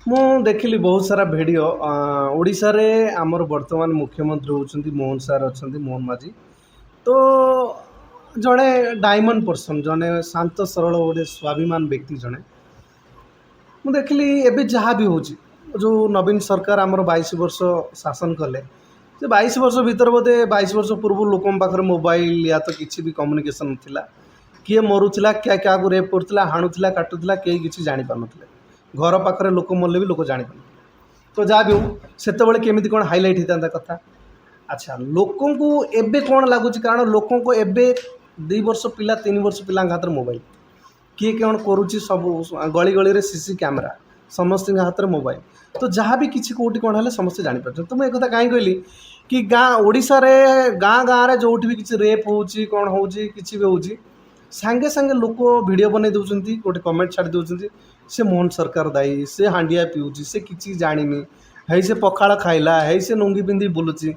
ମୁଁ ଦେଖିଲି ବହୁତ ସାରା ଭିଡ଼ିଓ। ଓଡ଼ିଶାରେ ଆମର ବର୍ତ୍ତମାନ ମୁଖ୍ୟମନ୍ତ୍ରୀ ହେଉଛନ୍ତି ମୋହନ ସାର୍ ଅଛନ୍ତି, ମୋହନ ମାଝୀ। ତ ଜଣେ ଡାଇମଣ୍ଡ ପର୍ସନ୍, ଜଣେ ଶାନ୍ତ ସରଳ ଗୋଟେ ସ୍ୱାଭିମାନ ବ୍ୟକ୍ତି ଜଣେ। ମୁଁ ଦେଖିଲି ଏବେ ଯାହା ବି ହେଉଛି, ଯେଉଁ ନବୀନ ସରକାର ଆମର 22 ବର୍ଷ ଶାସନ କଲେ, ସେ 22 ବର୍ଷ ଭିତରେ ବୋଧେ 22 ବର୍ଷ ପୂର୍ବରୁ ଲୋକଙ୍କ ପାଖରେ ମୋବାଇଲ ୟା ତ କିଛି ବି କମ୍ୟୁନିକେସନ୍ ନଥିଲା। କିଏ ମରୁଥିଲା, କିଏ କାହାକୁ ରେପ୍ କରୁଥିଲା, ହାଣୁଥିଲା, କାଟୁଥିଲା, କେହି କିଛି ଜାଣିପାରୁନଥିଲେ। ଘର ପାଖରେ ଲୋକ ମଲେ ବି ଲୋକ ଜାଣିପାରୁନଥିଲେ। ତ ଯାହା ବି ହଉ, ସେତେବେଳେ କେମିତି କ'ଣ ହାଇଲାଇଟ୍ ହେଇଥାନ୍ତା କଥା। ଆଚ୍ଛା, ଲୋକଙ୍କୁ ଏବେ କ'ଣ ଲାଗୁଛି? କାରଣ ଲୋକଙ୍କୁ ଏବେ 2 ବର୍ଷ ପିଲା, 3 ବର୍ଷ ପିଲାଙ୍କ ହାତରେ ମୋବାଇଲ, କିଏ କ'ଣ କରୁଛି ସବୁ, ଗଳି ଗଳିରେ ସିସି କ୍ୟାମେରା, ସମସ୍ତଙ୍କ ହାତରେ ମୋବାଇଲ। ତ ଯାହା ବି କିଛି କେଉଁଠି କ'ଣ ହେଲେ ସମସ୍ତେ ଜାଣିପାରୁଛନ୍ତି। ତ ମୁଁ ଏକଥା କାହିଁ କହିଲି କି ଗାଁ ଓଡ଼ିଶାରେ ଗାଁ ଗାଁରେ ଯେଉଁଠି ବି କିଛି ରେପ୍ ହେଉଛି, କ'ଣ ହେଉଛି, କିଛି ବି ହେଉଛି, ସାଙ୍ଗେ ସାଙ୍ଗେ ଲୋକ ଭିଡ଼ିଓ ବନେଇ ଦେଉଛନ୍ତି, ଗୋଟେ କମେଣ୍ଟ ଛାଡ଼ି ଦେଉଛନ୍ତି, ସେ ମୋହନ ସରକାର ଦାୟୀ, ସେ ହାଣ୍ଡିଆ ପିଉଛି, ସେ କିଛି ଜାଣିନି, ହେଇ ସେ ପଖାଳ ଖାଇଲା, ହେଇ ସେ ଲୁଙ୍ଗି ପିନ୍ଧି ବୁଲୁଛି,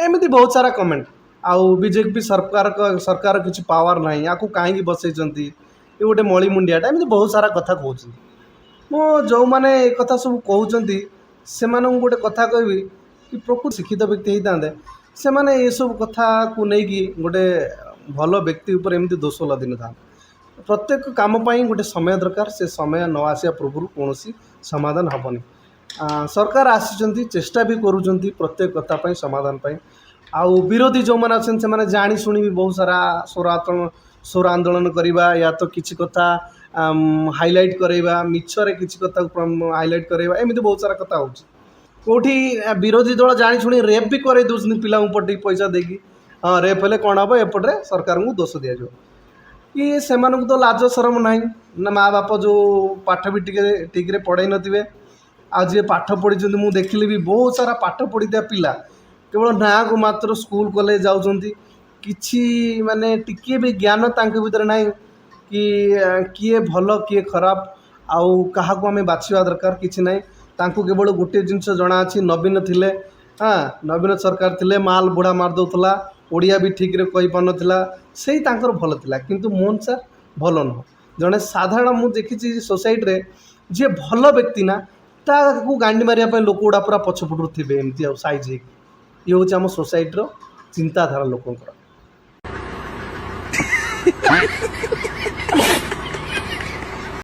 ଏମିତି ବହୁତ ସାରା କମେଣ୍ଟ। ଆଉ ବିଜେପି ସରକାର କିଛି ପାୱାର ନାହିଁ, ୟାକୁ କାହିଁକି ବସେଇଛନ୍ତି, ଏ ଗୋଟେ ମଳି ମୁଣ୍ଡିଆଟା, ଏମିତି ବହୁତ ସାରା କଥା କହୁଛନ୍ତି। ମୁଁ ଯେଉଁମାନେ ଏ କଥା ସବୁ କହୁଛନ୍ତି, ସେମାନଙ୍କୁ ଗୋଟେ କଥା କହିବି କି ପ୍ରକୃତ ଶିକ୍ଷିତ ବ୍ୟକ୍ତି ହେଇଥାନ୍ତେ, ସେମାନେ ଏସବୁ କଥାକୁ ନେଇକି ଗୋଟେ ଭଲ ବ୍ୟକ୍ତି ଉପରେ ଏମିତି ଦୋଷ ଲଦି ନଥାନ୍ତେ। ପ୍ରତ୍ୟେକ କାମ ପାଇଁ ଗୋଟେ ସମୟ ଦରକାର। ସେ ସମୟ ନ ଆସିବା ପୂର୍ବରୁ କୌଣସି ସମାଧାନ ହେବନି। ସରକାର ଆସିଛନ୍ତି, ଚେଷ୍ଟା ବି କରୁଛନ୍ତି ପ୍ରତ୍ୟେକ କଥା ପାଇଁ ସମାଧାନ ପାଇଁ। ଆଉ ବିରୋଧୀ ଯେଉଁମାନେ ଅଛନ୍ତି, ସେମାନେ ଜାଣି ଶୁଣି ବି ବହୁତ ସାରା ସ୍ୱର ଆନ୍ଦୋଳନ କରିବା, ୟା ତ କିଛି କଥା ହାଇଲାଇଟ୍ କରାଇବା, ମିଛରେ କିଛି କଥାକୁ ହାଇଲାଇଟ୍ କରାଇବା, ଏମିତି ବହୁତ ସାରା କଥା ହେଉଛି। କେଉଁଠି ବିରୋଧୀ ଦଳ ଜାଣି ଶୁଣି ରେପ୍ ବି କରାଇ ଦେଉଛନ୍ତି ପିଲାଙ୍କୁ ପଠେଇକି ପଇସା ଦେଇକି। ହଁ, ରେପ୍ ହେଲେ କ'ଣ ହେବ, ଏପଟରେ ସରକାରଙ୍କୁ ଦୋଷ ଦିଆଯିବ କି ସେମାନଙ୍କୁ ତ ଲାଜ ସରମ ନାହିଁ ନା, ମା ବାପ ଯେଉଁ ପାଠ ବି ଟିକେ ଠିକ୍ରେ ପଢ଼େଇ ନଥିବେ। ଆଉ ଯିଏ ପାଠ ପଢ଼ିଛନ୍ତି, ମୁଁ ଦେଖିଲି ବି ବହୁତ ସାରା ପାଠ ପଢ଼ିଥିବା ପିଲା କେବଳ ନାଁକୁ ମାତ୍ର ସ୍କୁଲ କଲେଜ ଯାଉଛନ୍ତି। କିଛି ମାନେ ଟିକିଏ ବି ଜ୍ଞାନ ତାଙ୍କ ଭିତରେ ନାହିଁ କି କିଏ ଭଲ, କିଏ ଖରାପ, ଆଉ କାହାକୁ ଆମେ ବାଛିବା ଦରକାର, କିଛି ନାହିଁ। ତାଙ୍କୁ କେବଳ ଗୋଟିଏ ଜିନିଷ ଜଣାଅଛି, ନବୀନ ଥିଲେ, ହଁ, ନବୀନ ସରକାର ଥିଲେ ମାଲ ବୁଢ଼ା ମାରି ଦେଉଥିଲା, ଓଡ଼ିଆ ବି ଠିକ୍ରେ କହିପାରୁନଥିଲା, ସେଇ ତାଙ୍କର ଭଲ ଥିଲା, କିନ୍ତୁ ମୋହନ ସାର୍ ଭଲ ନୁହଁ। ଜଣେ ସାଧାରଣ, ମୁଁ ଦେଖିଛି ସୋସାଇଟିରେ ଯିଏ ଭଲ ବ୍ୟକ୍ତି ନା, ତାକୁ ଗାଣ୍ଡି ମାରିବା ପାଇଁ ଲୋକ ଗୁଡ଼ା ପୁରା ପଛପଟରୁ ଥିବେ ଏମିତି ଆଉ ସାଇଜ୍ ହେଇକି। ଇଏ ହେଉଛି ଆମ ସୋସାଇଟିର ଚିନ୍ତାଧାରା ଲୋକଙ୍କର।